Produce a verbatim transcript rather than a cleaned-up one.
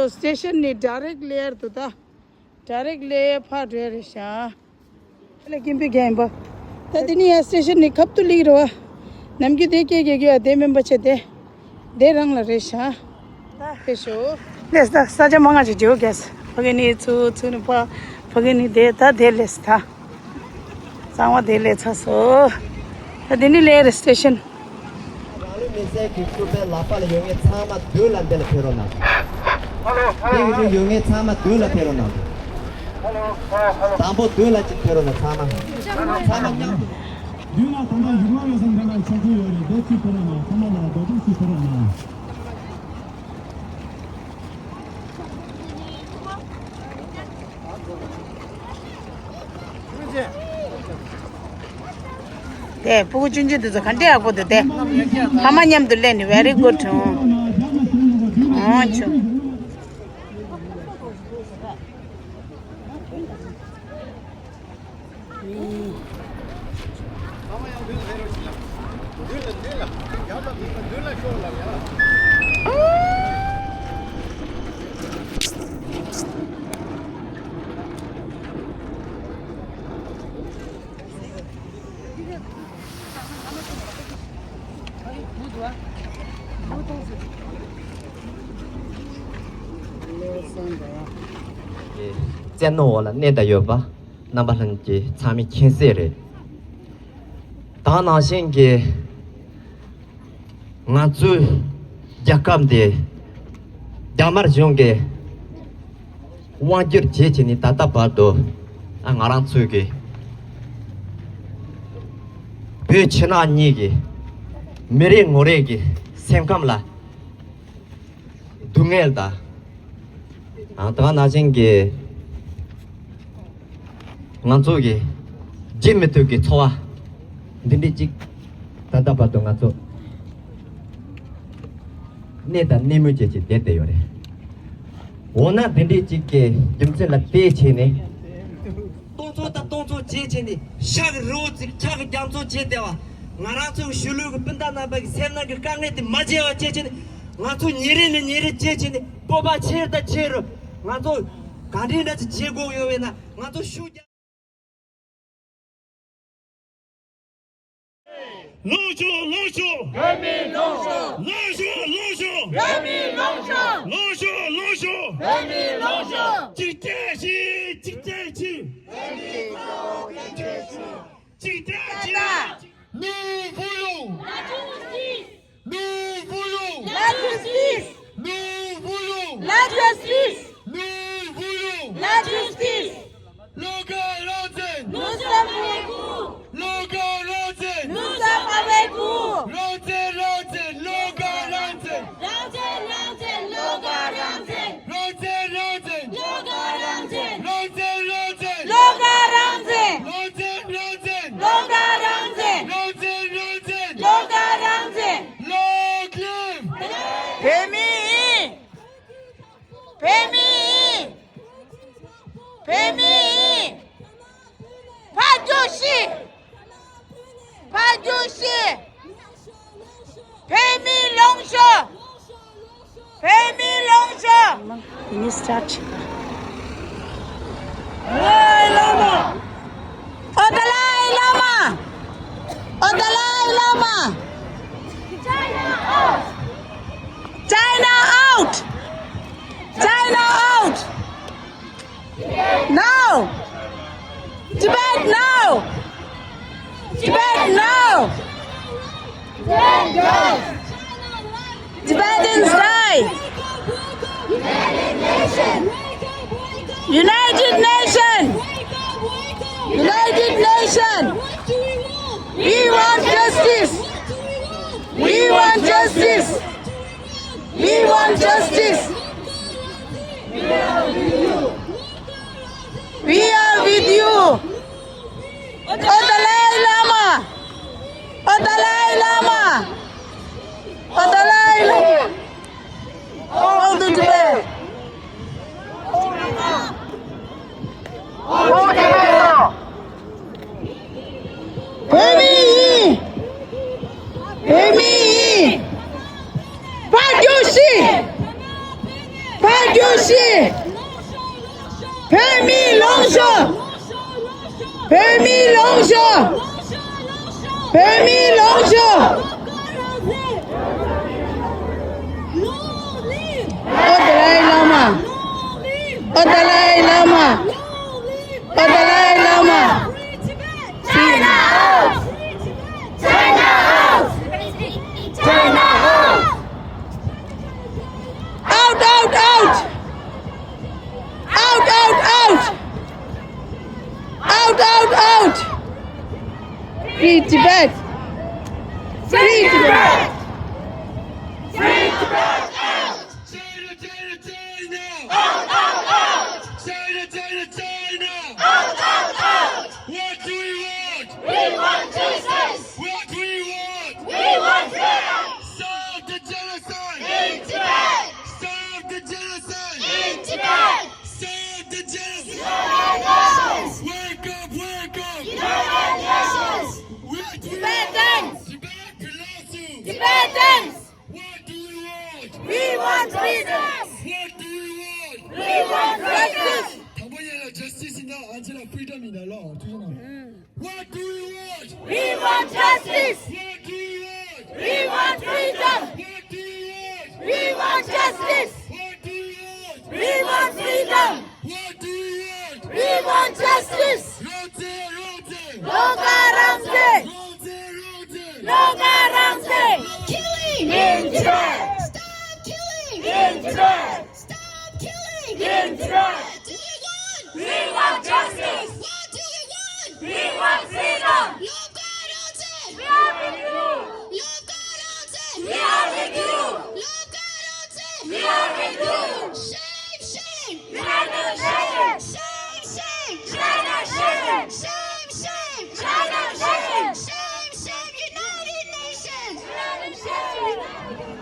སི་ཊེ་ཤན་ནི་ཌའི་རེག་ཊི་ལེ་ཡར་དུ་ད། ཌའི་རེག་ཊི་ལེ་ཕར་འགྲོ་རེད་ཤག་ལ་ཀིམ་པི་གན་པ། ད་དེ་ནི་ཡ་སི་ཊེ་ཤན་ནི་ཁབ་ཏུ་ལིག་རོ། ནམ་རྒྱུན་དེ་སྐད་རྒྱག་རྒྱུ་ཡ་དེ་མིན་པ་བྱས་ཏེ། དེ་རང་ལ་རེད་ཤག་ད་ཕེབས་ཤོག་ལེས་ད་ས་ཆ་མང་ང་ཅིག་འཇོག་གས། ཕ་གི་ནི་ཚུ་ཚུ་ནི་པ། ཕ་གི་ནི་དེ་ད་དེ་ལེས་ད། གཙང་བ་དེ་ལས་ཚ་སོ། ད་དེ་ནི་ལེ་རེ་སི་ཊེ་ཤན། རང་ལུས་མེ་བསྲེགས་ཀྱི་སྐུད་པའི་ལག་པ་ལ་ཡོད་མཁན་ཚང་མ་མདུན་ལ་འདི་ལ་ཕེབས་རོགས་གནང་། དེ་གི་རིགས་ཡོད་མཁན་ཚང་མ་མདུན་ལ་ཕེབས་རོགས་གནང་། དང་པོ་མདུན་ལ་གཅིག་ཕེབས་རོགས་གནང་ཚང་མ། ཚང་མ་མཉམ་དུ། མདུན་ལ་ད་ལྟ་ཡུག་ལ་ཡོད་སེམས་ཁྲལ་ལ་ཆ་རྒྱུས་ཡོད་རེད། དེ་གཅིག་ཕེབས་རོགས་གནང་། ཚང་མ་ལ་རྡོག་རྡོག་གཅིག་ཕེབས་རོགས་གནང་། དེ་ཕྲུ་གུ་ཆུང་ཆུང་དེ་ཚོ་ག་འདྲ་ཡག་པོ་འདུག་དེ་ཕ་མ་མཉམ་དུ་སླེབས་ནས་very good། ཨོ་ཆུ། བཙན་གནོན་འོག་ལ་གནས་དང་ཡོད་པ་རྣམ་པ་ལྷན་རྒྱས་ཚང་མས་མཁྱེན་གསལ་རེད། ད་ནང་བཞིན་གྱི་ང་ཚོའི་རྒྱལ་ཁབ་འདི་རྒྱ་དམར་གཞུང་གིས་དབང་བསྒྱུར་བྱས་བྱས་ནས་ད་ལྟ་བར་དུ་ང་རང་ཚོའི་གི་བོད་ཕྱི་ནང་གཉིས་ཀྱི་མི་རེ་ངོ་རེ་གི་སེམས་ཁམས་ལ་སྡུག་བསྔལ་དང་། ཨ། ད་ག་ནང་བཞིན་གྱི་ང་ཚོ་གི་བརྗེད་མི་ཐུབ་ཀྱི་ཚོར་བ་འདི་འདྲ་ཅིག་ད་ལྟ་བར་དུ་ང་ཚོ་གནས་དང་གནས་མུས་བྱས་ཀྱི་བསྡད་བསྡད་ཡོད་རེད། འོ་ན་འདི་འདྲ་ཅིག་གི་རྒྱུ་མཚན་ལ་བལྟས་བྱས་ནས། སྟོང་ཚོ་དང་སྟོང་ཚོ་བྱས་བྱས་ནས་ཤ་གི་རི་བོ་ཅིག་ཁྲག་གི་རྒྱ་མཚོ་བྱས་བསྡད་པ། ང་རང་ཚོའི་གཞིས་ལུས་ཀྱི་སྤུན་ཟླ་རྣམ་པ་གི་སེམས་ནང་གི་དཀའ་ངལ་དེ་མ་བརྗེད་པ་བྱས་བྱས་ནས། ང་ཚོ་ཉིན་རེ་ནས་ཉིན་རེ་བྱས་བྱས་ནས་སྤོབས་པ་ཆེ་རུ་དང་ཆེ་རུ། ང་ཚོ་ག་འདྲའི་འདྲ་ཅིག་བྱེད་དགོས་ཡོད་པས་ན་ང་ཚོ་ཤུགས་རྒྱག་ལངས་ཤོག་ལངས་ཤོག་བོད་མི་ལངས་ཤོག་ལངས་ཤོག་ལངས་ཤོག་བོད་མི་ལངས་ཤོག་ལངས་ཤོག་ལངས་ཤོག་བོད་མི་ལངས་ཤོག་གཅིག་གྲལ་བཞི། གཅིག་གྲལ་བཞི། བོད་མི་ཚོགས་གཅིག་གྲལ་བཞི། གཅིག་གྲལ་གཅིག Nous voulons La justice. Nous voulons La justice. Nous voulons La justice. Nous voulons La justice. Local Rangers. Nous sommes avec vous. Local Rangers. Nous sommes avec vous. Rangers, Rangers, Local Rangers. Rangers, Rangers, Local Rangers. Rangers, Rangers. Local Rangers. Rangers, Rangers. Local Rangers. Rangers, Rangers. Local Rangers. Rangers, Rangers. Local Rangers. Long live. བོད་མི་ཡིན། བོད་མི་ཡིན། བོད་མི་ཡིན། ཕར་རྒྱུགས་ཤིག་ཕར་རྒྱུགས་ཤིག་བོད་མི་ལངས་ཤོག་བོད་མི་ལངས་ཤོག Minister. Dalai Lama! Oh, Dalai Lama! Oh, Dalai Lama! China out! China out! No! Tibet, no! Tibet, no! Tibetans die! United Nation! United Nation! We want justice! We want justice! We want justice! We are with you! Oh, Dalai Lama! Oh, Dalai Lama! Oh, Dalai Lama! Hold it there! བོད་མི་ཡིན། བོད་མི་ཡིན། ཕར་རྒྱུགས་ཤིག་རྒྱུ་ཞིག་བོད་མིའི་ལངས་ཕྱོགས། བོད་མིའི་ལངས་ཕྱོགས། བོད་མིའི་ལངས་ཕྱོགས། ཨོ་ཏཱ་ལའི་བླ་མ། ཨོ་ཏཱ་ལའི་བླ་མ། ཨོ་ཏཱ་ལའི་བླ་མ། China out! China out! China out! Out, out, out! Out, out, out! Out, out, out! Free Tibet! Free Tibet! Free Tibet out! China, China, China! Out, out, out! China, China, China! Out, out, out! What do we want? We want justice! What do we want? We want freedom! Stop the genocide! In Tibet! Stop the genocide! In Tibet! Stop the genocide! United Nations! Wake up, wake up! United Nations! What do we want? Tibetans! Tibet belongs to Tibetans! What do we want? We want freedom! What do we want? We want justice! དང་པོ་ཡིན་ལ་justice ཡིན་ན་ཨ་ཅེ་ལ་freedom ཡིན་ན་ལོ། ཐུགས་རྗེ་གནང་། What do we want? We want justice! What do we want? We want freedom! What do we want? We want justice! What do we want? We want freedom! What do we want? We want justice! རང་བཙན། རང་བཙན། ལོག་དགོས་རང་བཙན། རང་བཙན། རང་བཙན། ལོག་དགོས་རང་བཙན། Killing! In Tibet! Stop killing! In Tibet! Stop killing! In Tibet! What do we want? We want justice! What do we want? We want freedom! ལོག་དགོས་རང་བཙན། We are with you! ལོག་དགོས་རང་བཙན། We are with you! ལོག་དགོས་རང་བཙན། We are with you! Shame, shame! United Nations! Shame, shame! United Nations! Shame, shame! United Nations! Shame, shame! United Nations! United Nations!